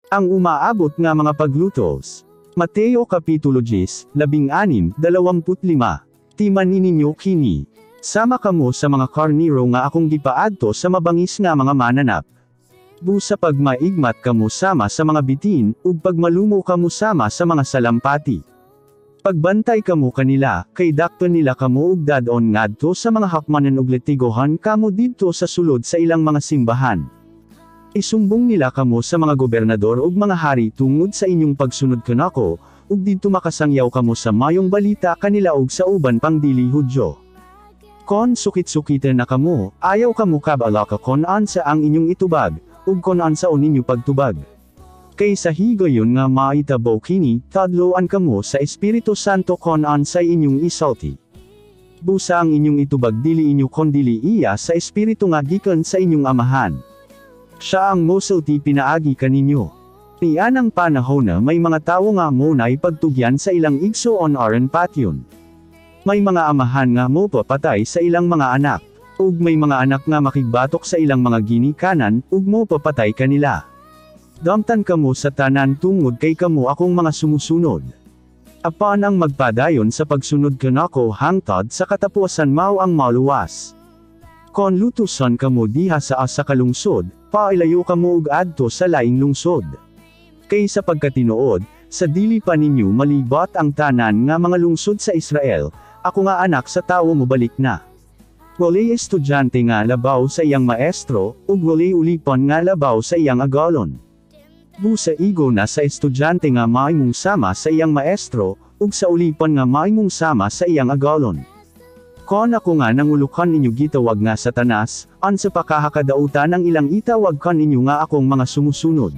Ang umaabot nga mga paglutos. Mateo Kapitulo 10, 16, 25. Timani ninyo kini. Sama kamo sa mga karniro nga akong gipaadto sa mabangis nga mga mananap. Busa pagmaigmat kamo sama sa mga bitin, ug pagmalumo kamo sama sa mga salampati. Pagbantay kamo kanila, kay dakpon nila kamo ug dad-on ngadto sa mga hukmanan ug latigohan kamo didto sa sulod sa ilang mga simbahan. Isumbong nila kamo sa mga gobernador ug mga hari tungod sa inyong pagsunod kanako, ug didto makasangyaw kamo sa mayong balita kanila ug sa uban pang dili Hudyo. Kon sukit-sukitan na kamo, ayaw kamo kabalaka kon unsa ang inyong itubag, ug kon unsaon ninyo pagtubag. Kay sa higayon nga maitabo kini, tudloan kamo sa Espiritu Santo kon unsay inyong isulti. Busa ang inyong itubag dili inyo kondili iya sa Espiritu nga gikan sa inyong Amahan. Siya ang mosulti pinaagi kaninyo. Nianang panahona may mga tawo nga mo-nay pagtugyan sa ilang igsoon aron patyon. May mga amahan nga mopapatay sa ilang mga anak, ug may mga anak nga makigbatok sa ilang mga ginikanan, ug mopapatay kanila. Damtan kamo sa tanan tungod kay kamo akong mga sumusunod. Apan ang magpadayon sa pagsunod kanako hangtod sa katapusan mao ang maluwas. Kon lutuson kamo diha sa asa ka lungsod, pailayo kamo ug adto sa laing lungsod. Kay sa pagkatinuod, sa dili pa ninyo malibot ang tanan nga mga lungsod sa Israel, ako nga Anak sa Tawo mobalik na. Walay estudyante nga labaw sa iyang maestro, ug walay ulipon nga labaw sa iyang agalon. Busa igo na sa estudyante nga mahimong sama sa iyang maestro, ug sa ulipon nga mahimong sama sa iyang agalon. Kon ako nga nangulukan ninyo gitawag nga Satanas, unsa pa kaha kadautan ang ilang itawag kaninyo nga akong mga sumusunod.